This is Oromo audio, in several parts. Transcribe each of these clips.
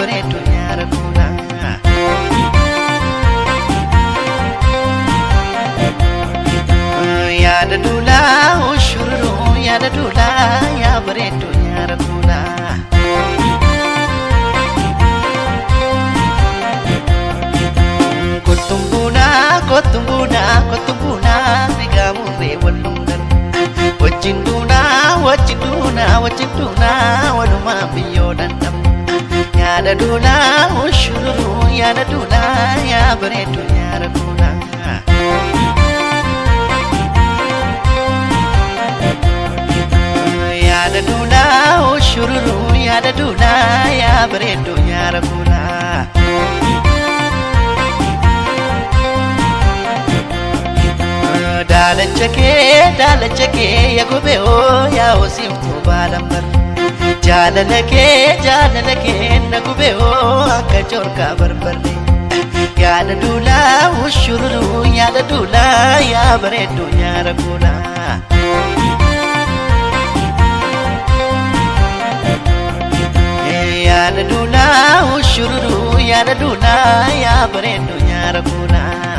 bareedduu nyaara kuulaa. Yaada duulaa ushururuu yaada duulaa yaa bareedduu nyaara kuulaa. Kottumbuunaa kottumbuunaa kottumbuunaa rigaamurree wallumdan. Wajjin duunaa wajjin duunaa wajjin duunaa walumaa biyyoo dandhamu. Yaada duulaa ushururuu yaada duulaa yaa bareedduu nyaara kuulaa. Yaada duulaa ushururuu yaada duulaa yaa bareedduu nyaara kuulaa. Daalacha kee yaa gobee oo yaa hosiiftuu baalambar. Jaalala kee na gubee oo akka joorkaa barbarre. Yaada duulaa ushururuu yaada duulaa yaa bareedduu nyaara kuulaa. Yaada duulaa ushururuu yaada duulaa yaa bareedduu nyaara kuulaa.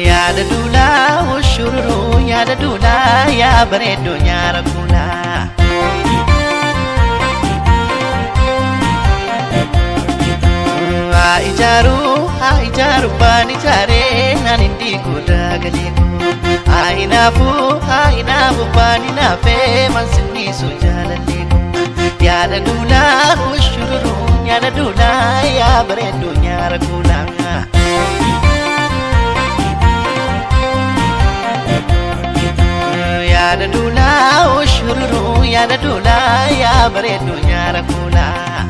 Yaada duulaa ushururuu yaada duulaa yaa bareedduu nyaara kuulaa. Haa ijaaruu baan ijaaree naan hin diiguu daagalee koo. Haa hinaafuu baan hinaafee mansinniisu jaalallee koo. Yaada duulaa ushururuu yaada duulaa yaa bareedduu nyaara kuulaa. Yaada duulaa ushururuu yaada duulaa yaa bareedduu nyaara kuulaa.